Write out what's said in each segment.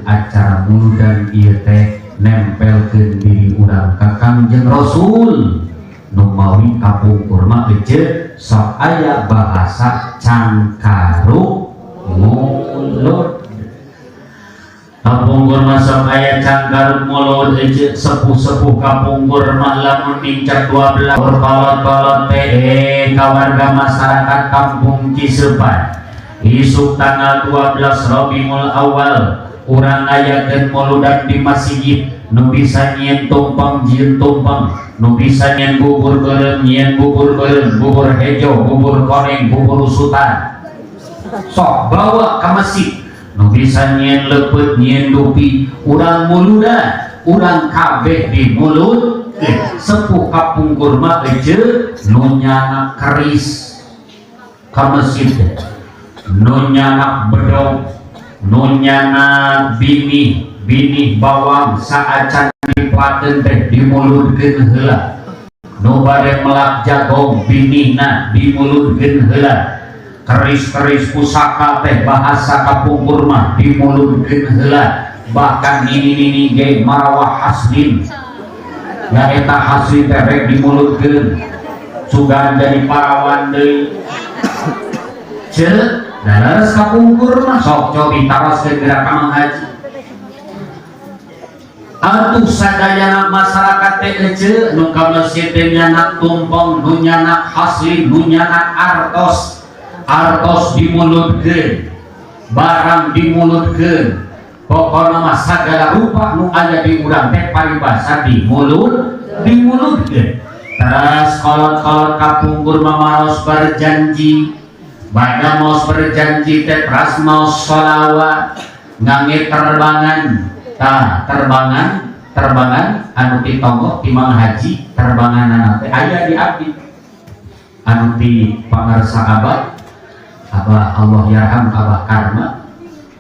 Acara muludan ieu teh nempelkeun diri urang ka Kangjeng Rasul. Nu mawi kapungkur mah ece sok aya bahasa cangkaruk mulut. Kapungkur mah sok aya cangkaruk mulut ece. Sepuh-sepuh kapungkur mah lamun nincak 12 kolot-kolot teh ka warga masyarakat Kampung Ciseupan, isuk tanggal 12 Rabiul Awal urang ngayakeun muludan di masjid. Nu bisa nyieun tumpeng, jieun tumpeng. Nu bisa nyieun bubur beureum, nyieun bubur beureum, bubur hejo, bubur koneng, bubur usutan, sok bawa ke masjid. Nu bisa nyieun leupeut, nyieun dupi. Urang muludan, urang kabeh di mulut. Sepuh kapungkur mah ece nu nyanak keris ka masjid, nu nyanak bedog, nu nyanak binih binih bawang saacan dipelakeun teh dimuludkeun heula. Nu bade melak jagong, binihna dimuludkeun heula. Keris-keris pusaka teh bahasa kapungkur mah dimuludkeun heula. Bahkan nini-nini ge marawah haslin ya, eta haslin teh rek dimuludkeun sugan jadi parawan deui. Ceuk leres kapungkur mah. Sok cobi taroskeun gerak ka Mang Haji atuh. Sadayana masyarakat teh ece nu ka masjid teh nyanak tumpeng, nu nyanak haslin, nu nyanak artos. Artos dimuludkeun, barang dimuludkeun, pokokna mah sagala rupa nu aya di urang teh paribasa dimuludkeun. Terus kolot-kolot kapungkur mah maros berjanji. Bada maos berjanji teh teras maos sholawat ngangge terbangan. Tah, terbangan terbangan anu ti tonggoh ti Mang Haji, terbangan teh aya di abdi anu ti pangarsa abah, Abah Allah yarham, Abah Karma.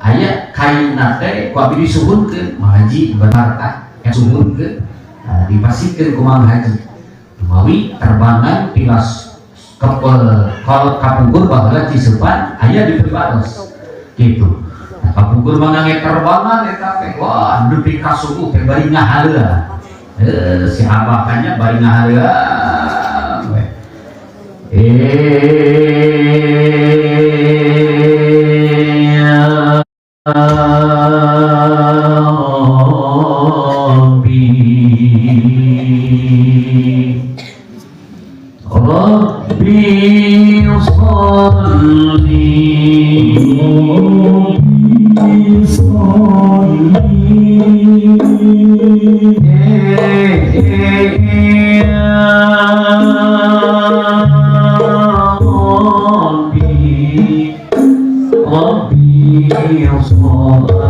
Aya kainna teh ku abdi disuhunkeun, Mang Haji benar tah suhunkeun. Nah, dipasihkeun ku Mang Haji mawi terbangan tilas kalau kapungkur baheula Ciseupan aya di pribados gitu. Nah, kapungkur mah ngangge terbangan eta teh, wah, nepi ka subuh teh bari ngahaleuan. Si abah nya bari ngahaleuan we. Rabbi Rabbi sholli. Rabbi sholli. Rabbi Rabbi sholli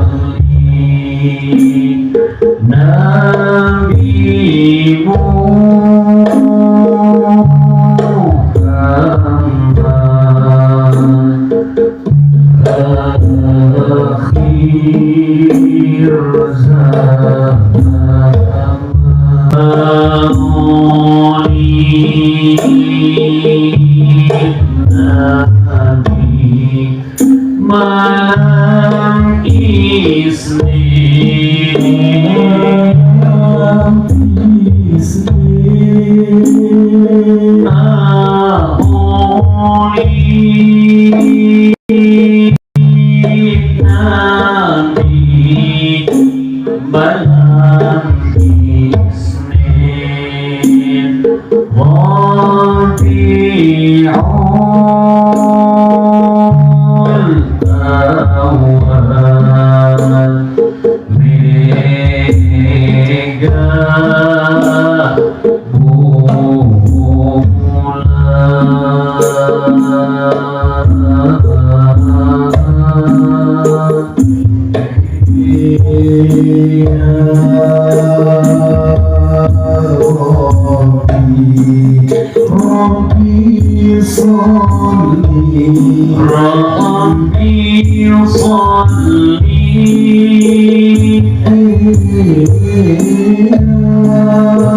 Nabi Muhammad akhir zaman. Nabi malam Isnin. Isnin. Maulid Nabi malam Isnin Rabiul Awal mega bulan. Ya Rabbi Rabbi sholli. Rabbi sholli.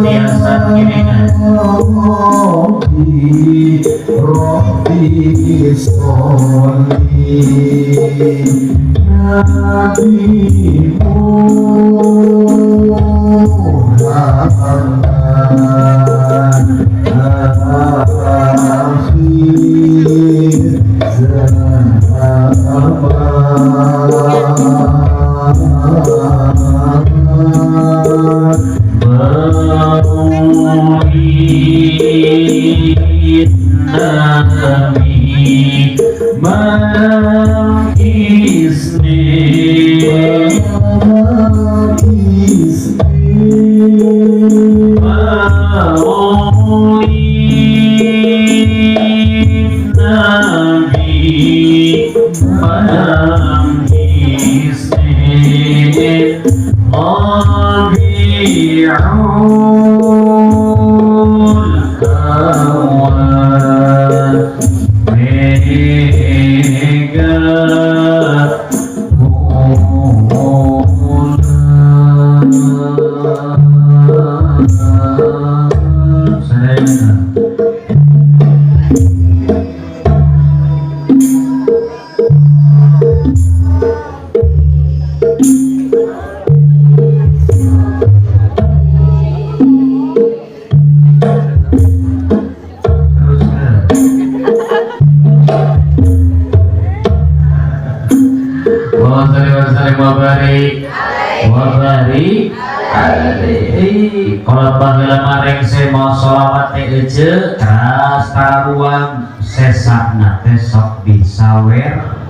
Biasa giringan. Rabbi Rabbi sholli. Nabi Muhammad akhir zaman. Maulid Nabi malam Isnin, Malam Isnin. Maulid Nabi malam Isnin, Rabiul Awal mega bulan. Saya teruskan. Wa salli wa sallim wa barik wa barik alaihi. Kalau baheula marengse mau sholawat teh ece keras tararuang sesakna teh sok disawer.